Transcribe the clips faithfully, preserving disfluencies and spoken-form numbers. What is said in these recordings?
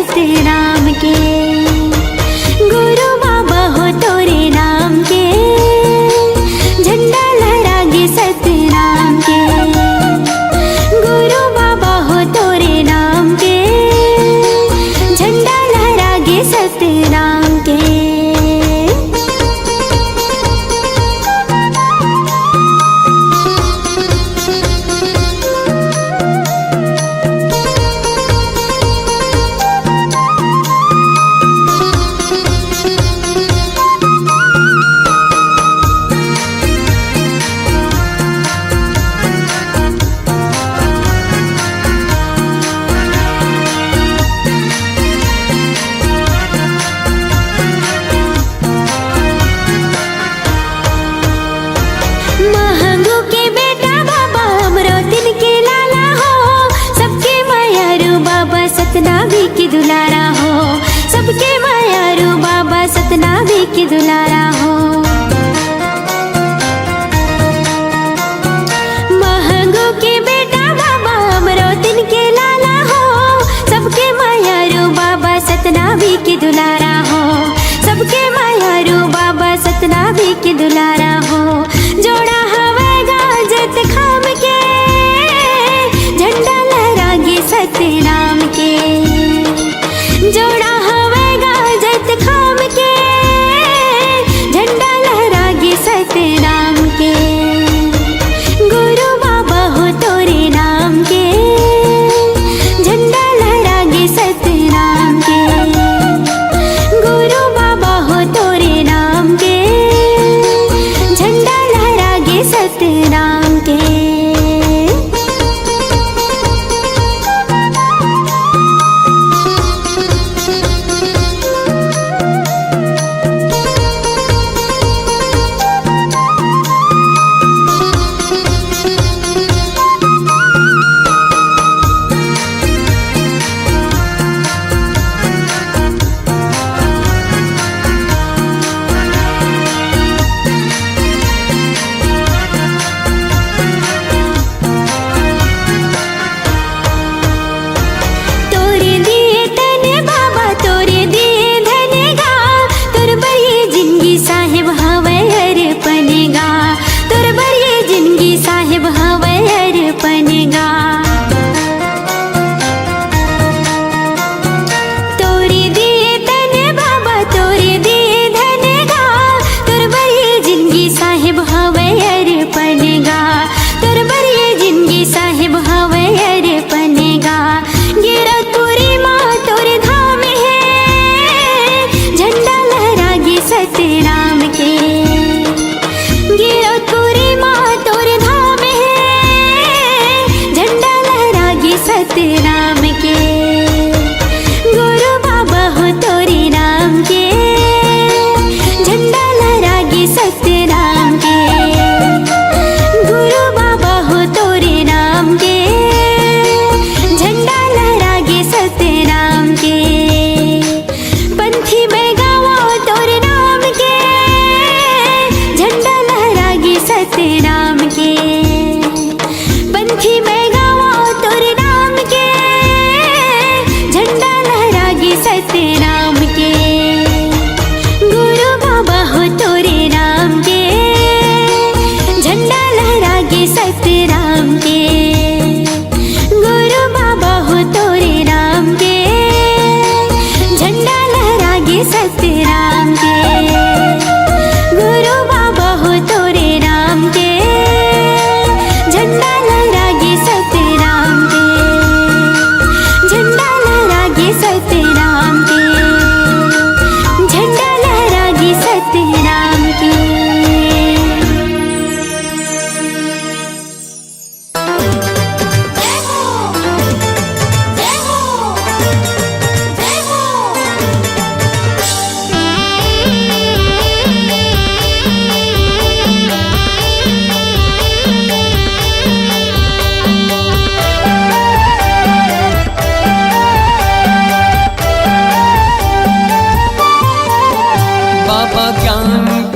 सतनाम के। गुरु बाबा हो तोरे नाम के, झंडा लहरागे सतनाम के। गुरु बाबा हो तोरे नाम के, झंडा लहरागे सतनाम के। महंगू के बेटा बाबा, अमरोतिन के लाला हो, सबके मयारू बाबा, सतनामी के दुलारा हो, सबके मयारू बाबा, सतनामी के दुलारा हो। महंगू के बेटा बाबा, अमरोतिन के लाला हो, सबके मयारू बाबा, सतनामी के दुलारा हो, सबके मयारू बाबा, सतनामी के दुलारा हो। जोड़ा हवय गा जैतखाम के, झंडा लहरागे सतनाम के। जोड़ा हवय गा जैतखाम के,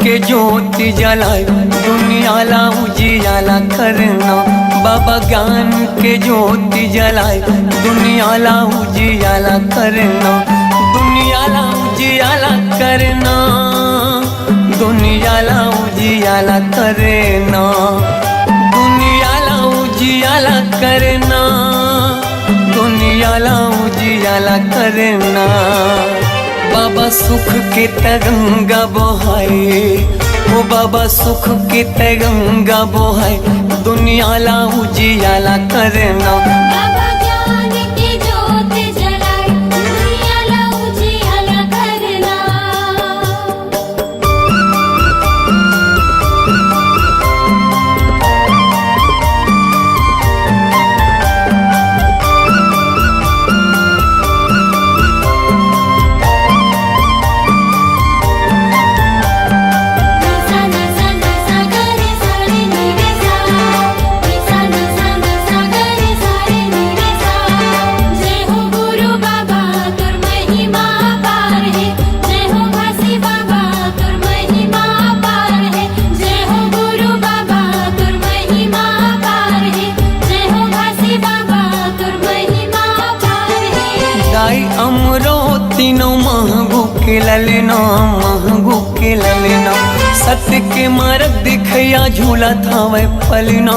के ज्योति जलाए, दुनिया ला उजियाला करना। बाबा ज्ञान के ज्योति जलाए, दुनिया ला उजियाला करना। दुनिया ला उजियाला करना, दुनिया ला उजियाला करना। दुनिया ला उजियाला करना, दुनिया ला उजियाला करना। बाबा सुख के त गंगा बोहाए, ओ बाबा सुख के त गंगा बोहाए, दुनिया ला उजियाला करना। बाबा ज्ञान के ज्योत जलाए, दुनिया ला उजियाला करना। जय हो गुरु बाबा, तोर महिमा अपार हे। जय हो घासी बाबा, तोर महिमा अपार हे। जय हो गुरु बाबा, तोर महिमा अपार हे। जय हो घासी बाबा, तोर महिमा अपार हे। दाई अमरो तीनों महगू के ललना, महगू के ललना। सत्य के मार्ग दिखैया, झूलत हवय पलना,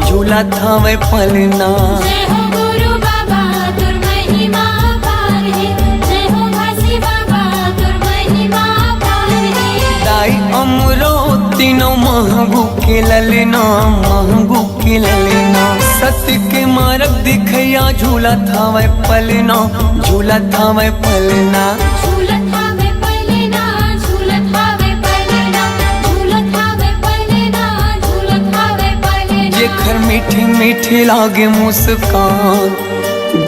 झूलत हवय पलना। जय हो गुरु बाबा, तोर महिमा अपार हे। जय हो घासी बाबा, तोर महिमा अपार हे। दाई अमरो तीनों महगू के ललना, महगू के ललना। सत्य के मार्ग दिखैया, झूलत हवय पलना, झूलत हवय पलना। झूलत हवय पलना, झूलत हवय पलना, झूलत हवय पलना, झूलत हवय पलना। जेखर मीठी मीठी लागे मुस्कान,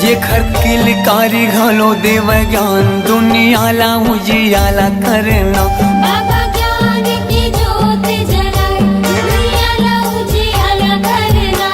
जेखर किलकारी घलो देवय ज्ञान, दुनिया ला उजियाला करना। बाबा ज्ञान के ज्योत जलाए, दुनिया ला उजियाला करना।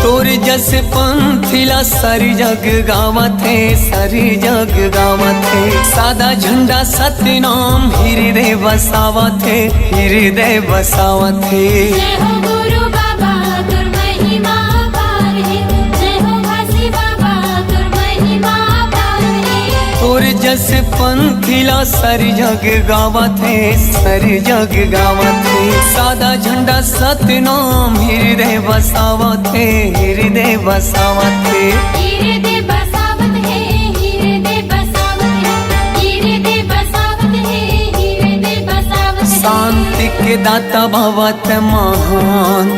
तोर जस पंथी ला सारी जग गावत हे, सारी जग गावत हे। सादा झंडा सतनाम हृदय बसावत हे, हृदय बसावत हे। जय हो गुरु बाबा, तोर महिमा अपार हे। जय हो घासी बाबा, तोर महिमा अपार हे। तोर जस पंथी ला सारी जग गावत हे, सारी जग गावत हे। सादा झंडा सतनाम हृदय बसावत हे, हृदय बसावत हे। हृदय बसावत हे, हृदय बसावत हे, हृदय बसावत हे, हृदय बसावत हे। शांति के दाता भवत महान,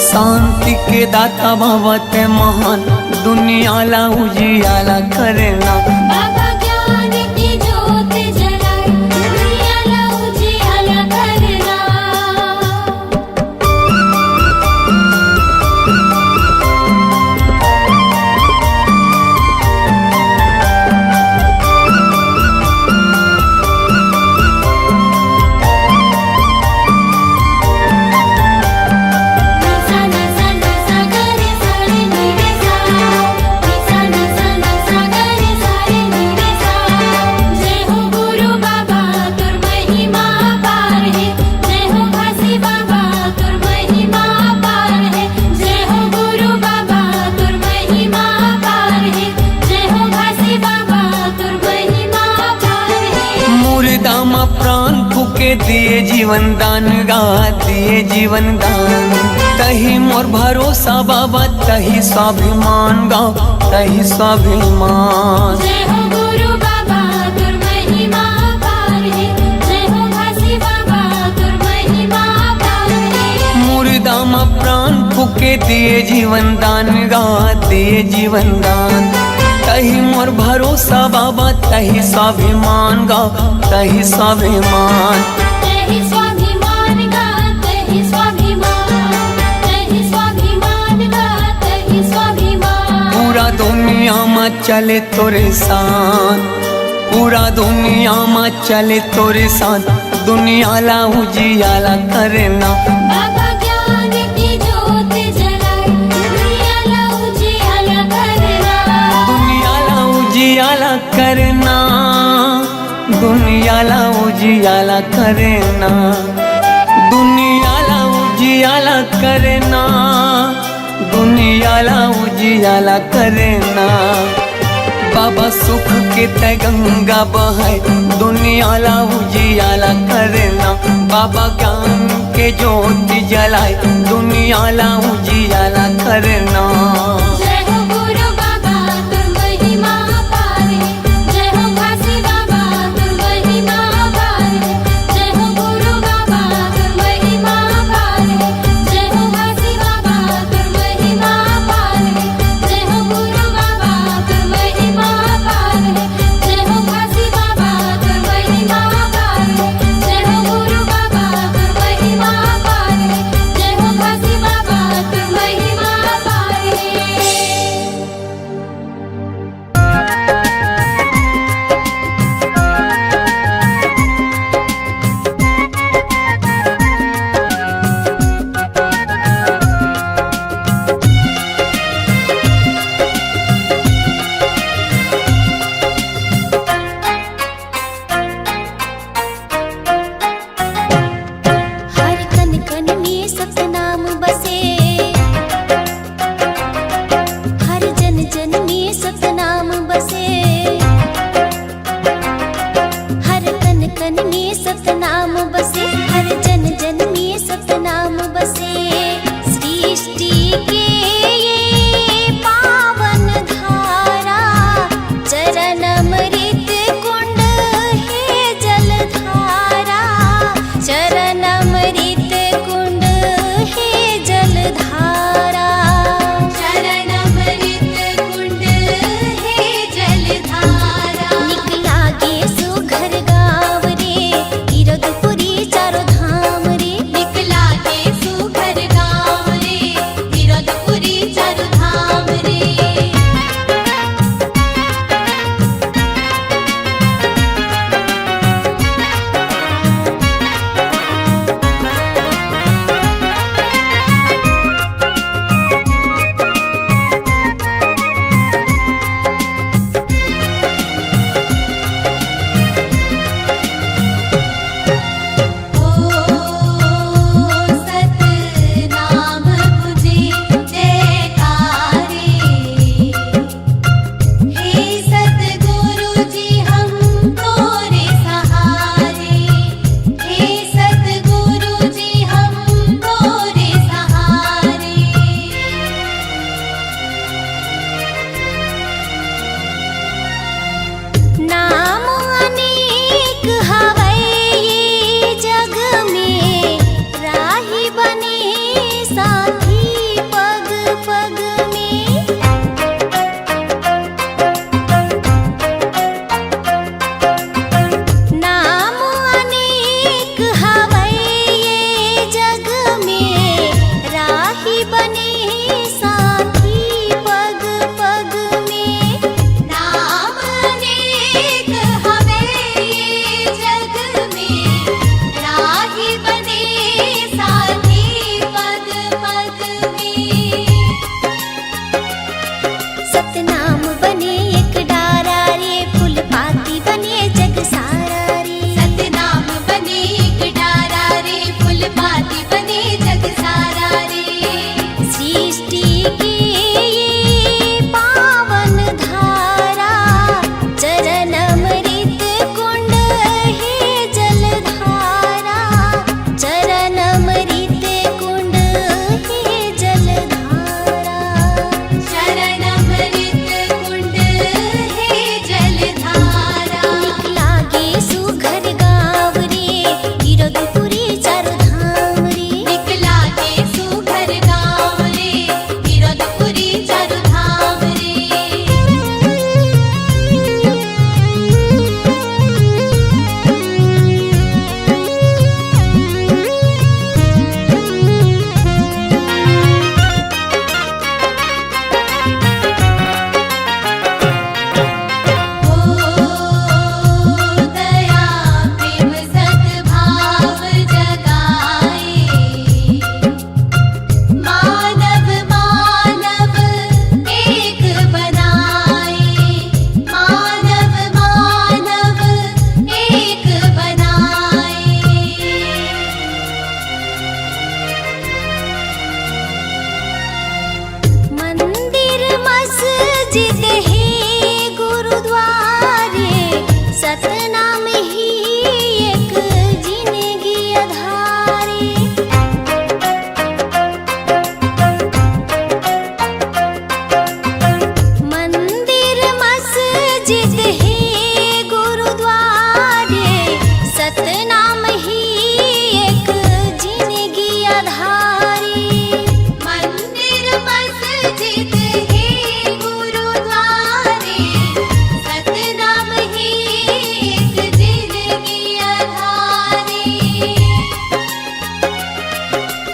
शांति के दाता भवत महान, दुनिया ला उजियाला करना। बाबा ज्ञान की ज्योत जलाए, दुनिया ला उजियाला करना। जय हो गुरु बाबा, तोर महिमा अपार हे। जय हो घासी बाबा, तोर महिमा अपार हे। जय हो गुरु बाबा, तोर महिमा अपार हे। जय हो घासी बाबा, तोर महिमा अपार हे। मुर्दा म प्राण फूके दिए जीवन दान गा, दिए जीवन दान। तही मोर भरोसा बाबा, तही स्वाभिमान गा, तही स्वाभिमान। जय हो गुरु बाबा, तोर महिमा अपार हे। जय हो घासी बाबा, तोर महिमा अपार हे। मुर्दा म प्राण फूके दिए जीवन दान गा, दिए जीवन दान। तही मोर भरोसा बाबा, तही स्वाभिमान गा, तही स्वाभिमान। तही स्वाभिमान गा, तही स्वाभिमान, तही स्वाभिमान गा, तही स्वाभिमान। पूरा दुनिया म चले तोरे शान, पूरा दुनिया मा चले तोरे साथ, दुनिया ला उजियाला करना। बाबा ज्ञान की जोत जलाए, दुनिया ला उजियाला करना। दुनिया ला उजियाला करना, दुनिया ला उजियाला करना, दुनिया ला उजियाला करना, दुनिया ला उजियाला करना। बाबा सुख के तै गंगा बहाए, दुनिया ला उजियाला करना। बाबा ज्ञान के ज्योति जलाए, दुनिया ला उजियाला करना। जय हो गुरु बाबा, तोर महिमा अपार हे। जय हो घासी बाबा, तोर महिमा अपार हे। जय हो गुरु बाबा, तोर महिमा अपार हे। जय हो घासी बाबा, तोर महिमा अपार हे। जय हो गुरु बाबा, तोर महिमा अपार हे। जय हो घासी बाबा, तोर महिमा अपार हे। जय हो गुरु बाबा, तोर महिमा अपार हे। जय हो घासी बाबा, तोर महिमा अपार हे। हर कन कन में सतनाम बसे, हर जन जन में सतनाम बसे। हर कन कन में सतनाम बसे, हर जन जन में सतनाम बसे। सृष्टि के ये पावन धारा, चरण अमृत कुंड हे जलधारा। चरण अमृत कुंड हे जलधारा। चरण अमृत कुंड हे जलधारा। सतनाम ही एक जिनगी आधारी। मंदिर मस्जिद हे गुरुद्वारे, सतनाम ही एक जिनगी आधारी। मंदिर मस्जिद हे गुरुद्वारे, सतनाम ही एक जिनगी आधारी।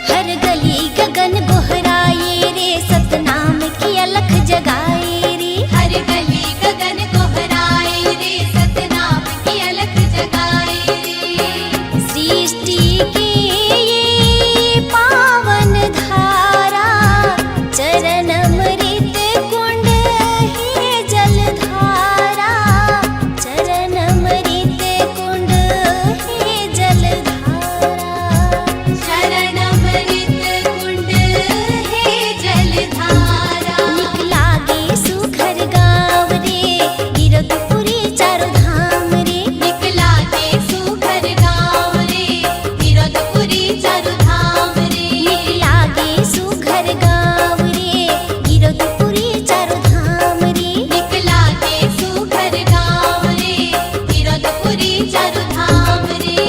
हर गली गगन गोहराए रे, सतनाम की अलख जगाए रे। हर गली गगन गोहराए रे, सतनाम की अलख जगाए रे। सृष्टि के ये पावन धारा, चरण अमृत कुंड हे जलधारा। चरण अमृत कुंड हे जलधारा। चरण अमृत कुंड हे जलधारा। निक लागे सुघर गाँव रे, गिरौदपुरी चारों धाम रे। निक लागे सुघर गाँव रे, गिरौदपुरी चारों धाम रे। निक लागे सुघर गाँव रे, गिरौदपुरी चारों धाम रे। निक लागे सुघर गाँव रे, गिरौदपुरी चारों धाम रे।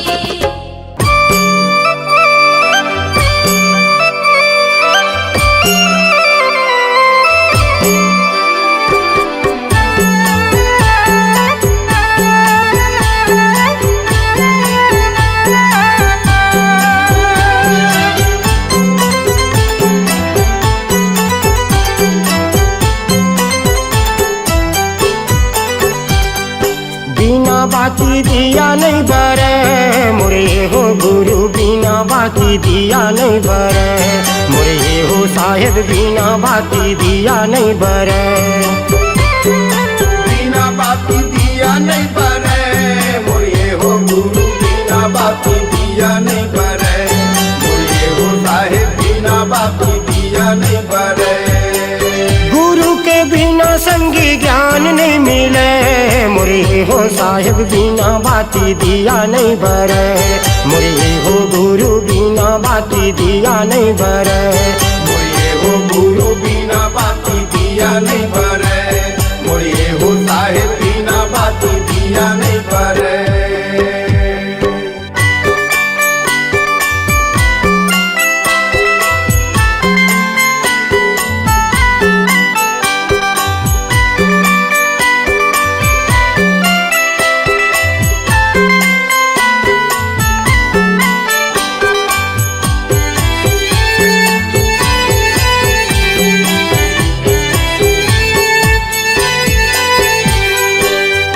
बिना बाती दिया नहीं बरे, मोरे हो गुरु, बिना बाती दिया नहीं बरे, मोरे हो साहेब, बिना बाती दिया नहीं बरे। बिना बाती दिया नहीं बरे, मोरे हो गुरु, बिना बाती दिया नहीं बरे, मोरे हो साहेब, बिना बाती दिया नहीं बरे। गुरु के बिना संगी ज्ञान नहीं मिले, मोरे हो साहेब, बिना बाती दिया नहीं बरे, मोरे हो गुरु, बिना बाती दिया नहीं बरे। मोरे हो गुरु, बिना बाती दिया नहीं बरे, मोरे हो साहेब, बिना बाती दिया नहीं बरे।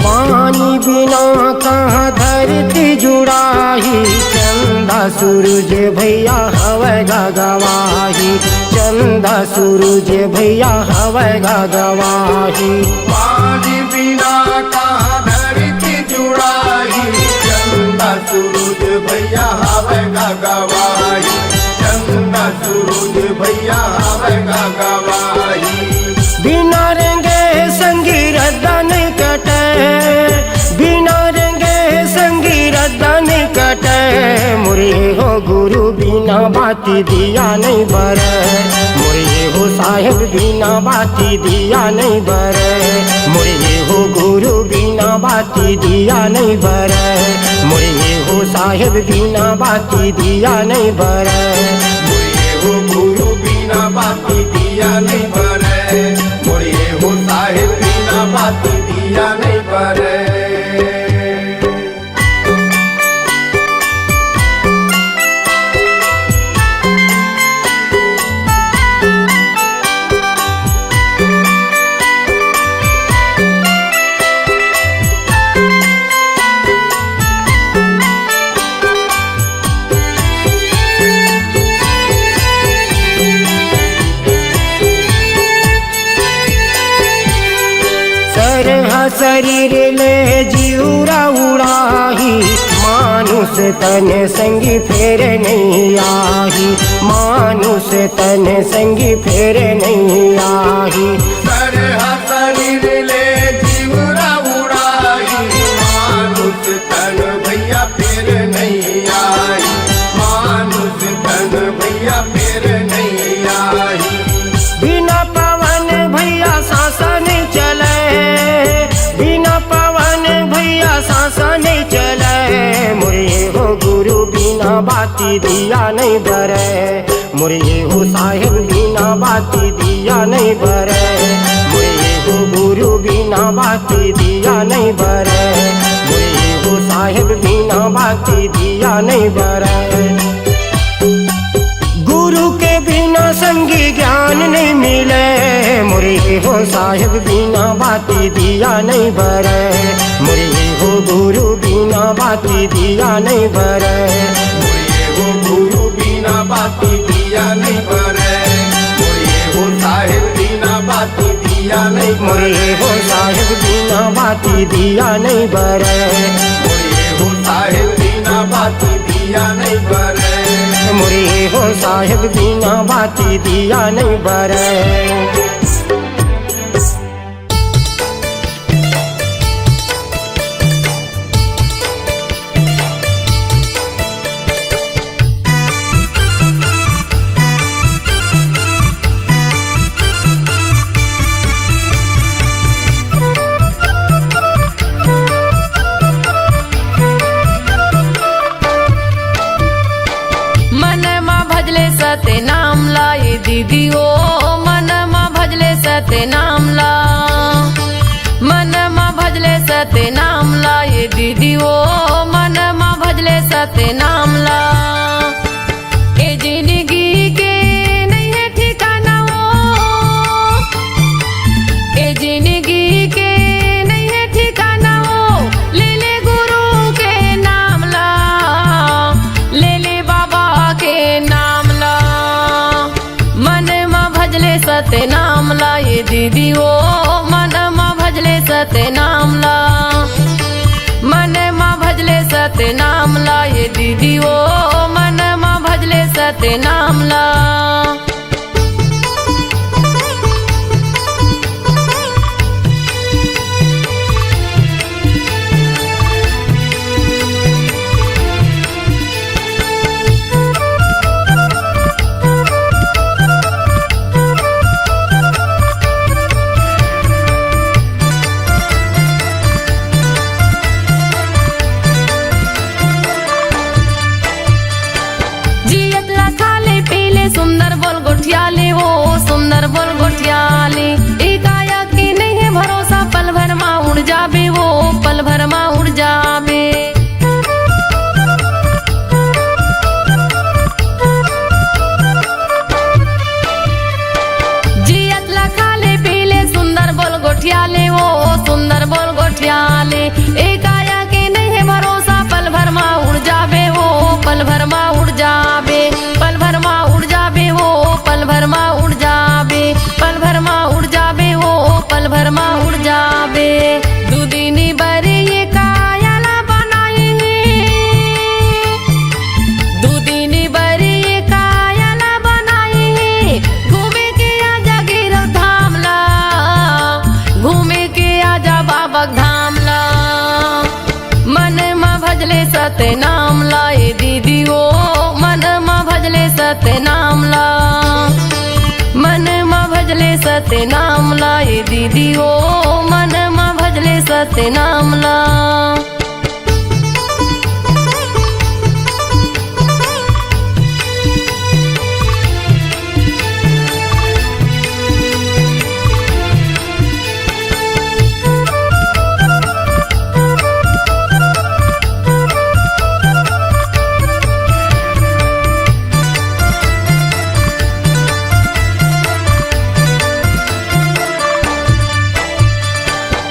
पानी बिना कहाँ धरती जुड़ाही, चंदा सूरज भैया हवय गा गवाही, चंदा सूरज भैया हवय गा गवाही। पानी बिना कहाँ धरती जुड़ाही, चंदा सूरज भैया हवय गा गवाही, चंदा सूरज भैया हवय गा गवाही। बिना रेंगे संगी रद्दा नहीं कटे, बिना रेंगे संगी रद्दा नहीं कटे। मोरे हो गुरु बिना बाती दिया नहीं बरे, मोरे हो साहेब बिना बाती दिया नहीं बरे, मोरे हो गुरु बिना बाती दिया नहीं बरे, मोरे हो साहेब बिना बाती दिया नहीं बरे। मोरे हो गुरु बिना बाती दिया नहीं बरे, मोरे हो साहेब बिना बाती दिया नहीं बरे। सरहा शरीर ले जिउरा उड़ाही, मानुष तन संगी फेर नहीं आही, मानुष तन संगी फेर नहीं आही। सरहा शरीर ले जिउरा उड़ाही, बाती दिया नइ बरे, मोर ए हो साहेब बिना बाती दिया नइ बरे, मोर ए हो गुरु बिना बाती दिया नइ बरे, मोर ए हो साहेब बिना बाती दिया नइ बरे। गुरु के बिना संगी ज्ञान नइ मिले, मोर ए हो साहेब बिना बाती दिया नइ बरे, मोर ए हो गुरु बिना बाती दिया नइ बरे, मोर ए हो गुरु बिना बाती दिया नइ बरे, मोर ए हो साहेब बिना बाती दिया नइ बरे, मोर ए हो साहेब बिना बाती दिया नइ बरे, मोर ए हो साहेब बिना बाती दिया नइ बरे, मोर ए हो साहेब बिना बाती दिया नइ बरे। मन मा भजले सत्य नाम ला ए दीदी ओ, मन मा भजले सत्य नाम ला, मन मा भजले सत्य नाम ला ए दीदी ओ, मन मा भजले सत्य नाम ला। ए जिंदगी के नइ हे ठिकाना ओ, ए जिंदगी के नइ हे ठिकाना ओ, ले ले गुरु के नाम ला, ले ले बाबा के नाम ला। मन मा भजले सत्य नाम ला ए दीदी ओ, मन मा भजले सत्य नाम ला, मन मा भजले सत्य नाम ला ए दीदी ओ, मन मा भजले सत्य नाम ला। जियत ला खा ले पी ले, सुंदर बोल गोठिया ले ओ, सुंदर बोल गोठिया ले। ए काया के नइ हे भरोसा, पल भर मा उड़ जाबे ओ, पल भर मा उड़ जाबे। जियत ला खा ले पी ले, सुंदर बोल गोठिया ले ओ, सुंदर बोल गोठिया ले। ए काया के नइ हे भरोसा, पल भर मा उड़ जाबे ओ, पल भर मा उड़ जाबे, पल भर मा उड़ जाबे ओ, पल भर मा उड़ जाबे, पल भर मा उड़ जाबे ओ, पल भर मा उड़ जाबे। दू दिन बर ए काया ला बनाए हे, दू दिन बर ए काया ला बनाए हे, घूमे के आजा गिरौध धाम ला, घूमे के आजा बाबा के धाम ला। मन मा भजले सत्य नाम ला ए दीदी ओ, मन मा भजले सत्य नाम ला, मन मा भजले सत्य नाम ला ए दीदी ओ, मन मा भजले सत्य नाम ला।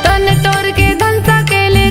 तन टोर के धन सकेले,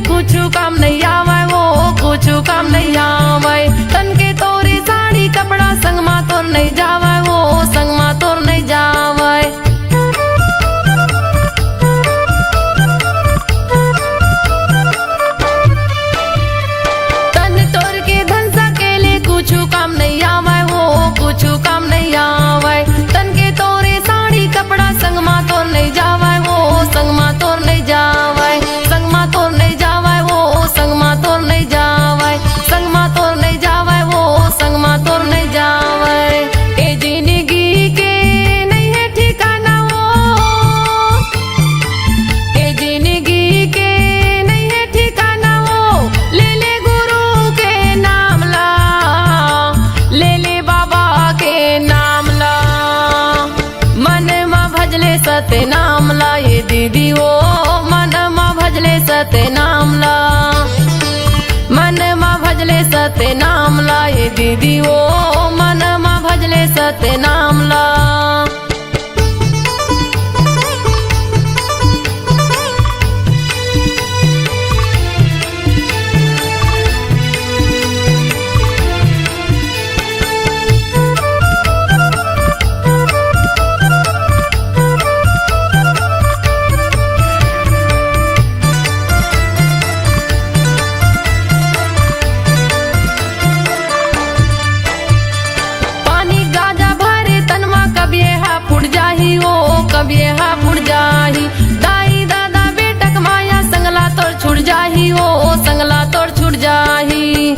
सत्यनाम ला ये दीदी वो, मन मा भजले सत्यनाम ला, मन मा भजले सत्यनाम ला ये दीदी वो, मन मा भजले सत्यनाम ला। पानी गाजा भरे तन मा, कब ये हा फूट जाही ओ, कब ये हा फूट जाही। दाई दादा बेटा के माया, संगला तोर छूट जाही ओ, संगला तोर छूट जाही।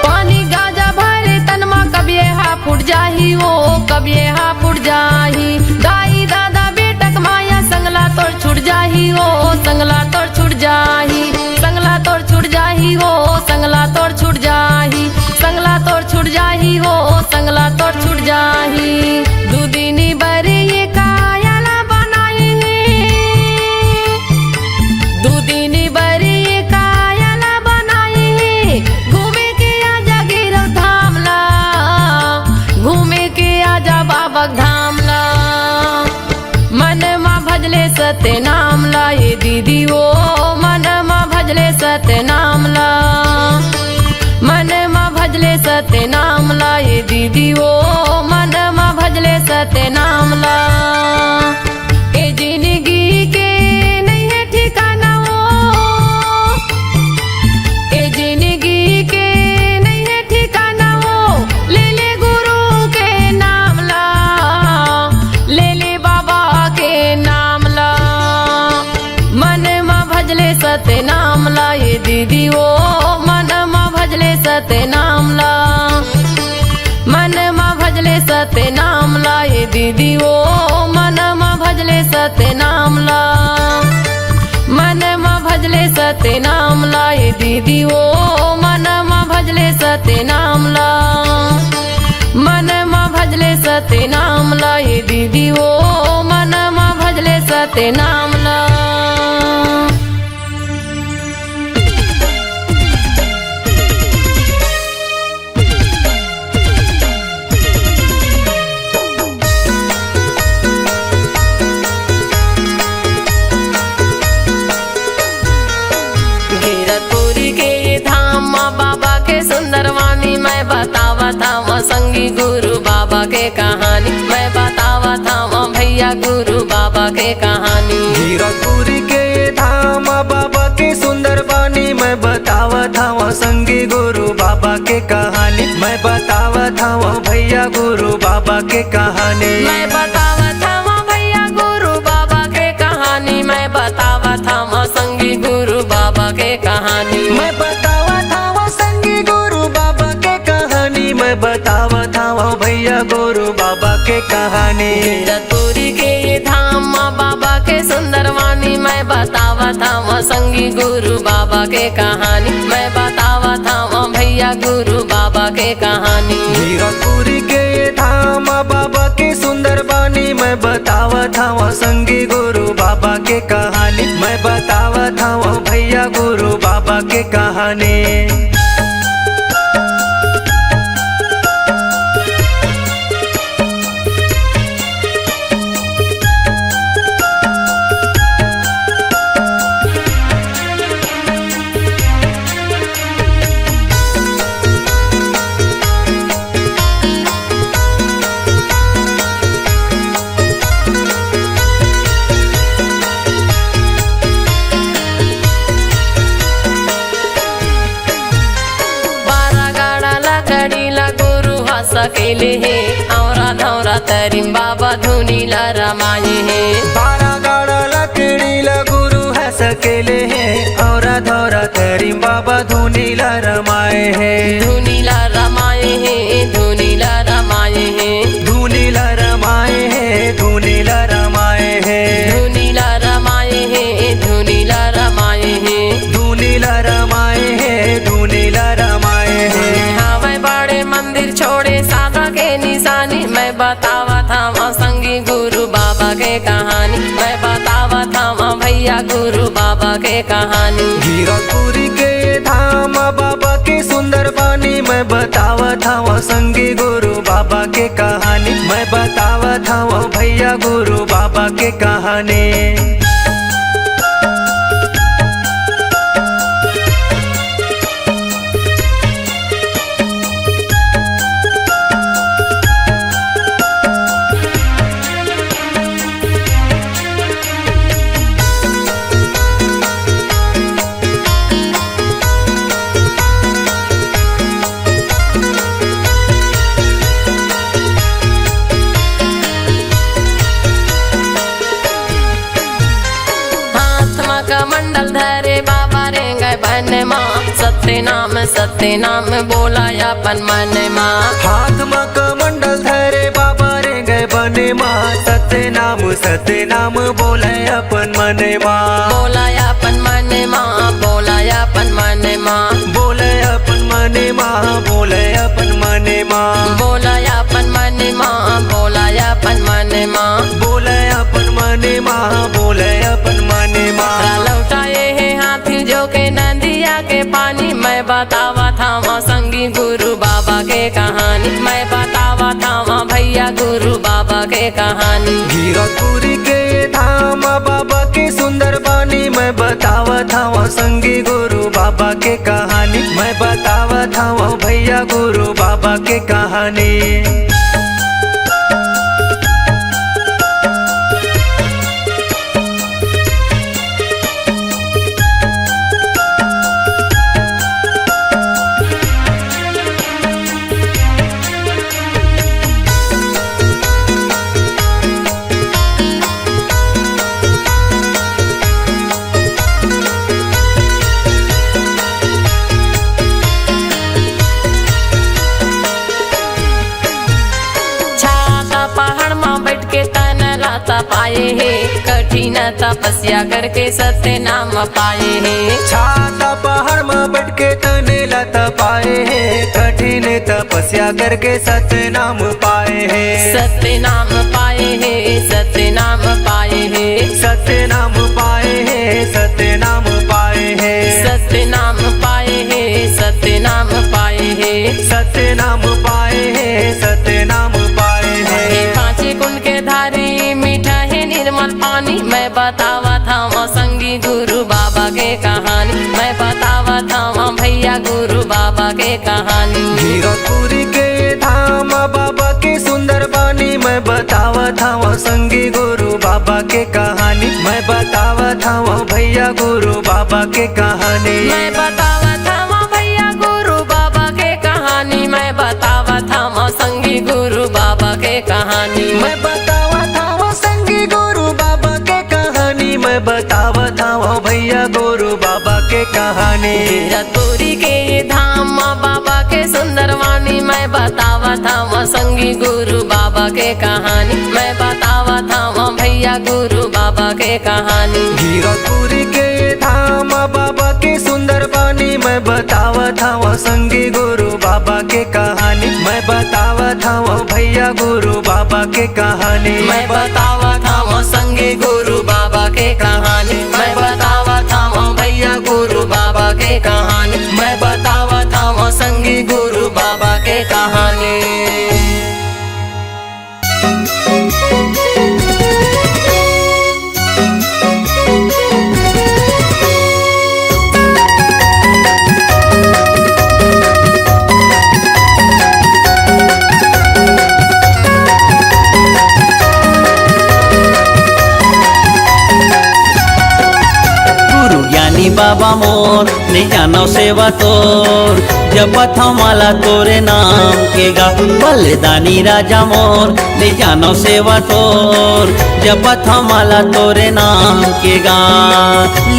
पानी गाजा भरे तन मा, कब ये हा फूट जाही ओ, कब ये हा फूट जाही। दाई दादा बेटा के माया, संगला तोर छूट जाही ओ, संगला तोर छूट जाही, संगला तोर छूट जाही ओ, संगला तोर छूट जाही, संगला तोर छूट जाही ओ, संगला तोर छूट जाही। दू दिन बर ये काया ला बनाई हे, दू दिन बर ये काया ला बनाई हे, घूमे के आजा गिरौद धाम ला, घूमे के आजा बाबा के धाम ला। मन मा भजले सत्यनाम ला ये दीदी वो, मन मा भजले सत्यनाम ला, मन मा भजले सत्यनाम ला ये दीदी वो, मन मा भजले सत्यनाम ला। ए जिनगी के नइ हे ठिकाना वो, ए जिनगी के नइ हे ठिकाना वो, ले ले गुरु के नाम ला, ले ले बाबा के नाम ला। मन मा भजले सत्यनाम ला ये दीदी वो, मन मा भजले सत्यनाम ला, मन मा भजले सत्यनाम ला ये दीदी वो, मन मा भजले सत्यनाम ला, मन मा भजले सत्यनाम ला ये दीदी वो, मन मा भजले सत्यनाम ला, मन मा भजले सत्यनाम ला ये दीदी वो, मन मा भजले सत्यनाम ला। गिरतपुरी के ये धाम मा बाबा के सुंदरवानी, मैं बतावत हवं संगी गुरु बाबा के कहानी, मैं बतावत हवं भैया गुरु बाबा के कहानी। गिरतपुरी के ये धाम मा बाबा के सुंदरवानी, मैं बतावत हवं संगी गुरु बाबा के कहानी, मैं बतावत हवं भैया गुरु बाबा के कहानी। मैं बतावत हवं भैया गुरु बाबा के कहानी, मैं बतावत हवं संगी गुरु बाबा के कहानी। मैं बतावत हवं संगी गुरु बाबा के कहानी, मैं बतावत हवं भैया गुरु बाबा के कहानी। गिरतपुरी के ये धाम मा बाबा के सुंदरवानी, मैं बतावत हवं संगी गुरु बाबा के कहानी, मैं बतावत हवं भैया गुरु बाबा के कहानी। गिरतपुरी के ये धाम मा बाबा के सुंदरवानी, मैं बतावत हवं संगी गुरु बाबा के कहानी, मैं बतावत हवं भैया गुरु बाबा के कहानी। बारागाड़ा लकड़ी ला गुरु ह सकेले हे, औरा धौरा तरिम बाबा धुनी ला रमाए हे। बारागाड़ा लकड़ी ला गुरु ह सकेले हे, औरा धौरा तरिम बाबा धुनी ला रमाए हे। धुनी ला रमाए हे, धुनी ला रमाए हे। धुनी ला रमाए हे, धुनी ला रमाए हे। धुनी ला रमाए हे, धुनी ला रमाए हे। धुनी ला रमाए हे, धुनी ला रमाए हे। हावय मैं बतावत हवं संगी गुरु बाबा के कहानी, मैं बतावत हवं भैया गुरु बाबा के कहानी। गिरौदपुरी के धाम बाबा के सुंदर बानी, मैं बतावत हवं संगी गुरु बाबा के कहानी, मैं बतावत हवं भैया गुरु बाबा के कहानी। हाथ म कमंडल धरे बाबा रेंगे बन मा, सत्य नाम सत्य नाम बोला अपन मन मा। हाथ म कमंडल धरे बाबा रेंगे बन मा, सत्य नाम सत्य नाम बोले अपन मन मा। बोला अपन मन मा, बोला अपन मन मा। बोले अपन मन मा, बोले अपन मन मा। बोला अपन मन मा, बोला अपन मन मा। बोले अपन मन मा, बोले अपन मन मा। लौटाए हे हाथी जो के नदिया के पानी, मैं बतावत हवं संगी गुरु बाबा के कहानी, मैं बतावत हवं भैया गुरु बाबा के कहानी। गिरौदपुरी के धाम बाबा के सुंदर बानी, मैं बतावत हवं संगी गुरु बाबा के कहानी, मैं बतावत हवं भैया गुरु बाबा के कहानी। छाता पहाड़ म बैठ के तन ला तपाए हे, कठिन तपस्या करके सत्य नाम पाए हे। छाता पहाड़ म बैठ के तन ला तपाए हे, कठिन तपस्या करके सत्य नाम पाए हे। सत्य नाम पाए हे, सत्य नाम पाए हे। सत्य नाम पाए हे, सत्य नाम पाए हे। सत्य नाम पाए हे, सत्य नाम पाए हे। सत्य नाम पाए हे, सत्य नाम पाए हे। हे पाँचे कुंड के धारी, मीठा हे निर्मल पानी, मैं बतावत हवं संगी गुरु बाबा के कहानी, मैं बतावत हवं भैया गुरु बाबा के कहानी। गिरौदपुरी के धाम बाबा के सुंदर बानी, मैं बतावत हवं संगी गुरु बाबा के कहानी, मैं बतावत हवं भैया गुरु बाबा के कहानी। मैं बतावत हवं भैया गुरु बाबा के कहानी, मैं बतावत हवं संगी गुरु बाबा के कहानी। मैं बतावत हवं संगी गुरु बाबा के कहानी, मैं बतावत हवं भैया गुरु बाबा के कहानी। गिरौदपुरी के धाम म बाबा के सुंदर वाणी, मैं बतावत हवं संगी गुरु बाबा के कहानी, मैं बतावत हवं भैया गुरु बाबा के कहानी। गिरौदपुरी के धाम बाबा के सुंदर बानी, मैं बतावत हवं संगी गुरु बाबा के कहानी, मैं बतावत हवं भैया गुरु बाबा के कहानी। मैं बतावत हवं संगी गुरु बाबा के कहानी, मैं बतावत हवं भैया गुरु बाबा के कहानी, मैं बतावत हवं संगी गुरु बाबा के कहानी। गुरु ज्ञानी बाबा मोर, नइ जानव सेवा तोर, जपत हंव माला तोरे नाम के गा। बलिदानी राजा मोर, नइ जानव सेवा तोर, जपत हंव माला तोरे नाम के गा।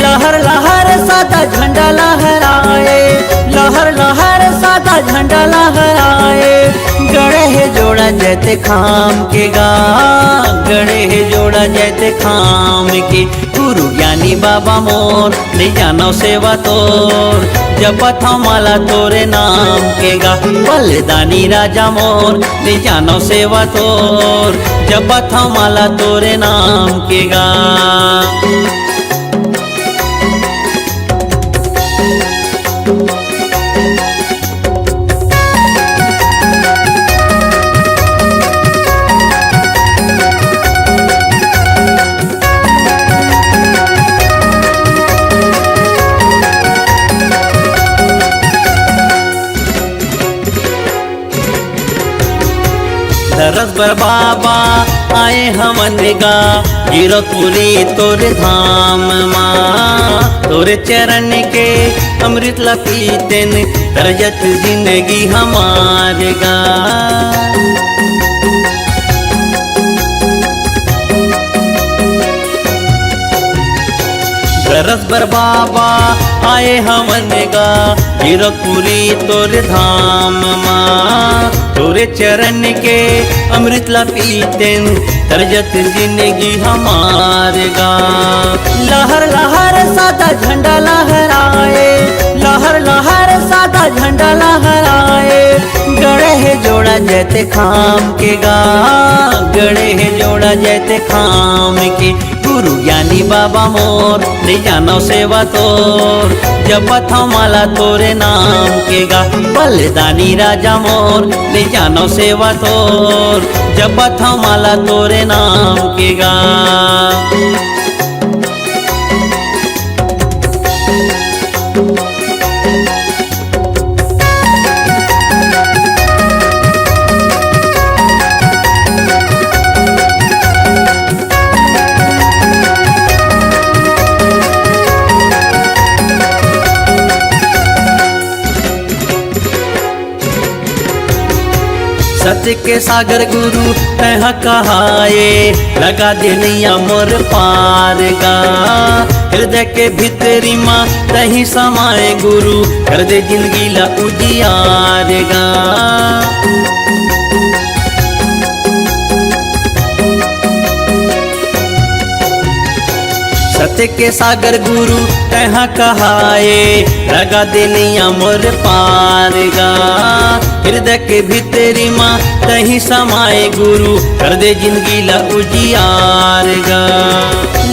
लहर लहर सादा झंडा लहराए, लहर लहर सादा झंडा लहराए, गड़े हे जोड़ा जैते खाम के गा, गड़े हे जोड़ा जैते खाम के। गुरु ज्ञानी बाबा मोर, नइ जानव सेवा तोर, जपत हंव माला तोरे नाम के गा। बलिदानी राजा मोर, ले जानव सेवा तोर, जपत हंव माला तोरे नाम के गा। दरस बर बाबा आए हमन गा, गिरपुरी तोर धाम मा। तोर चरण के अमृत ला पीतेन, तरजत जिंदगी हमार गा। दरस बर बाबा आए हमन गा, गिरपुरी तोर धाम मा। तोरे चरण के अमृत ला पीतेन, तरजत जिंदगी हमार गा। लहर लहर सादा झंडा लहराए, लहर लहर सादा झंडा लहराए। गड़े हे जोड़ा जैते खाम के गा, गड़े हे जोड़ा जैते खाम के। गुरु ज्ञानी बाबा मोर, ले जानव सेवा तोर, जपत हंव माला तोरे नाम के गा। बलिदानी राजा मोर, ले जानव सेवा तोर, जपत हंव माला तोरे नाम के गा। सत्य के सागर गुरु तैं हा कहाए, लगा दे नैया मोर पार गा। हृदय के भीतरी मा तहीं समाए गुरु, कर दे जिंदगी ला उजियार गा। सत्य के सागर गुरु तैं हा कहाए, लगा दे नैया मोर पार गा। हृदय के भीतरी मा तहीं समाए गुरु, कर दे जिंदगी ला उजियार गा।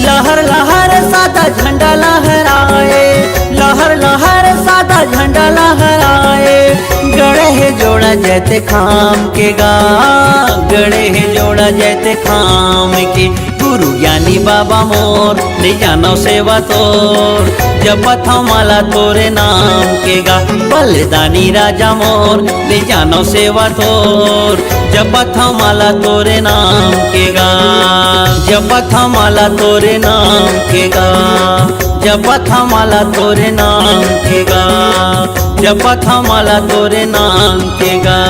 लहर लहर सादा झंडा लहराए, लहर लहर सादा झंडा लहराए। गड़े हे जोड़ा जैते खाम के गा, गड़े हे जोड़ा जैते खाम के। गुरु ज्ञानी बाबा मोर, ले जानव सेवा तोर, जपत हंव माला तोरे नाम के गा। बलिदानी राजा मोर, ले जानव सेवा तोर, जपत हंव माला तोरे नाम के गा। जपत हंव माला तोरे नाम के गा, जपत हंव माला तोरे नाम के गा, जपत हंव माला तोरे नाम के गा।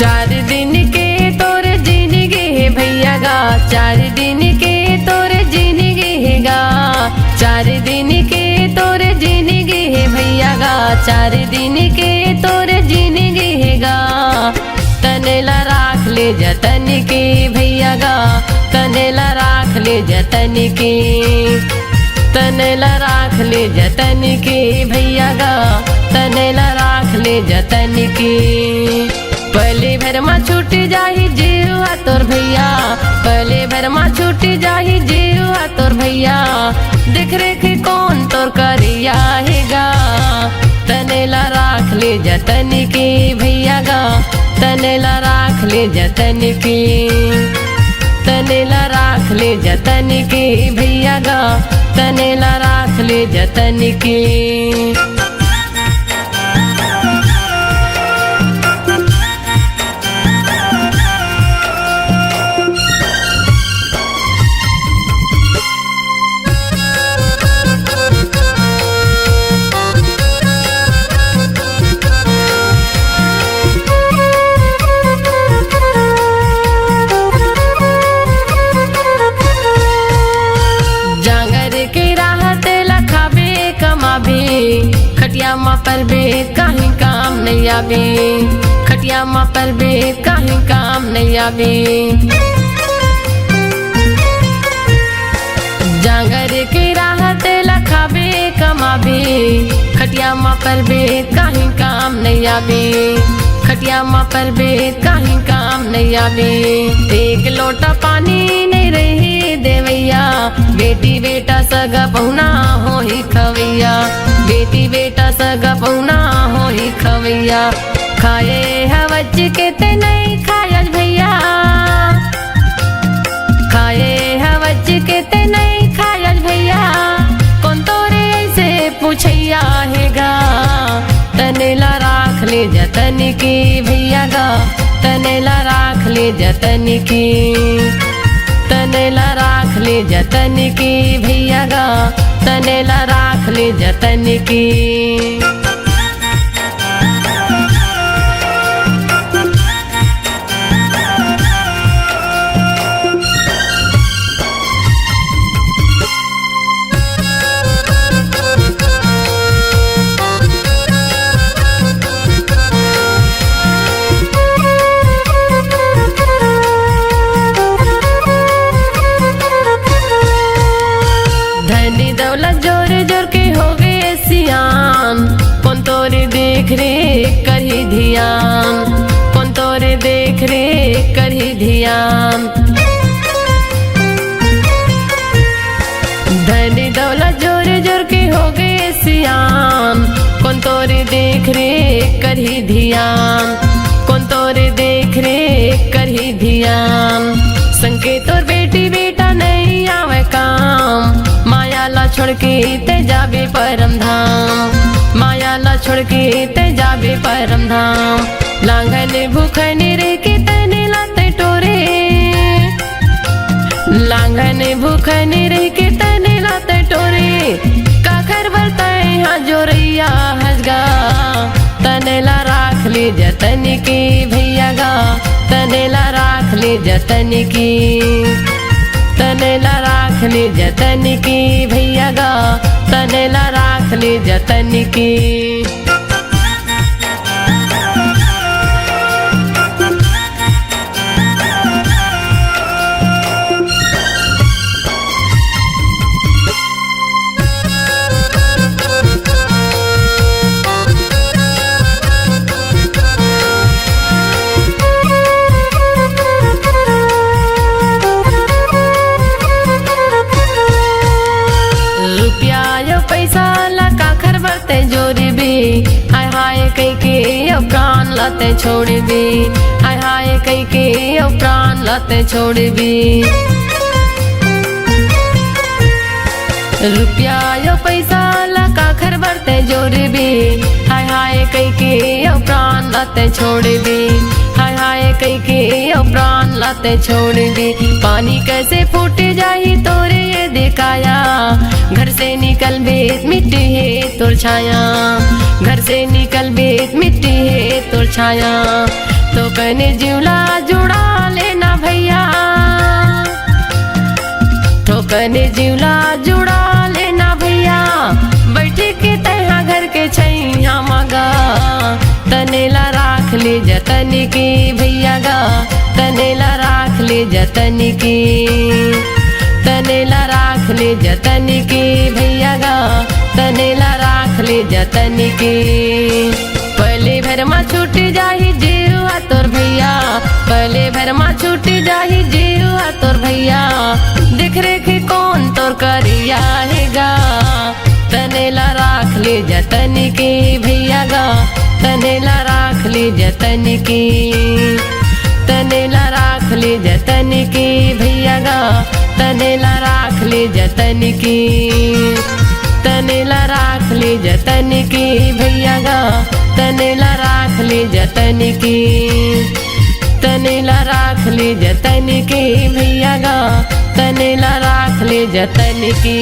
चार दिन के तोर जिनगी हे भैया गा, चार दिन के तोर जिनगी हे गा, चार दिन के तोर जिनगी हे भैया गा, चार दिन के तोर जिनगी हे गा। तने ला राख ले जतन के भैया गा, तने ला राख ले जतन के, तने ला राख ले जतन के भैया गा, तने ला राख ले जतन के। पले भर मा छूट जाही जीव हा तोर भैया, पले भर मा छूट जाही जीव हा तोर भैया। देख रेख कौन तोर करिया हे गा, तने ला राख ले जतन के भैया गा, तने ला राख ले जतन के, तने ला राख ले जतन के भैया गा, तने ला राख ले जतन के। खटिया म परबे त काहीं काम नइ आबे, खटिया म परबे त काहीं काम नइ आबे। जांगर के राह तेला खाबे कमाबे, खटिया म परबे त काहीं काम नइ आबे, खटिया म परबे त काहीं काम नइ आबे। एक लोटा पानी नइ रही देवइया, बेटी बेटा सगा पहुना होही खवइया, बेटी बेटा सगा पहुना होही खवइया। खाए हवच के ते नइ खायस भइया, खाए हवच के ते नइ खायस भइया, कोन तोरे अइसे पूछइया हे गा। तने ला राख ले जतन की भइया गा, तने ला राख ले जतन की, तने ला राख ले जतन की भइया गा, तने ला राख ले जतन की। धनी दौलत जोर जोर के होगे सियान, कोन तोरे देख रेख करही धियान, कोन तोरे देख रेख करही धियान। धनी दौलत जोर जोर के होगे सियान, कोन तोरे देख रेख करही धियान, कोन तोरे देख रेख करही धियान। संग के तोर बेटी बेटा नइ आवय काम, माया ला छोड़ के ते जाबे परम धाम, माया ला छोड़ के ते जाबे परम धाम। लांघन भूखन रहि के तने ला ते टोरे, लांघन भूखन रहि के तने ला ते टोरे, काखर बर तैं हा जोरइया हस गा। तने ला राख ले जतन की भइया गा, तने ला राख ले जतन की, तने ला राख ले जतन की भइया गा, तने ला राख ले जतन की। रुपया अउ पइसा ला काखर बर तैं जोरबे, हाय हाय कहिके अउ प्रान ला तैं छोड़बे, हाय हाय कहिके अउ प्रान ला तैं छोड़बे। रुपया अउ पइसा ला काखर बर तैं जोरबे, हाय हाय कहिके अउ प्रान ला तैं छोड़बे, हाय हाय कहिके अउ प्रान ला तैं छोड़बे। पानी कइसे फूट जाही तोरे ये दे काया, घर से निकलबे त मिटही तोर छाया, घर से निकलबे त मिटही तोर छाया। थोकन जीव ला जुड़ा ले ना भइया, थोकन जीव ला जुड़ा ले ना भइया, बइठ के तैं हा घर के छइहां म गा। तने ला राख ले जतन की भइया गा, तने ला राख ले जतन की, तने ला राख ले जतन की भइया गा, तने ला राख ले जतन की। पले भर म छूट जाही जीव हा तोर भइया, पले भर म छूट जाही जीव हा तोर भइया, देख रेख कोन तोर करिया हे गा। तने ला राख ले जतन की भइया गा, तने ला राख ले जतन की, तने ला राख ले जतन की भइया गा, तने ला राख ले जतन की, तने ला राख ले जतन की भइया गा, तने ला राख ले जतन की, तने ला राख ले जतन की भइया गा, तने ला राख ले जतन की।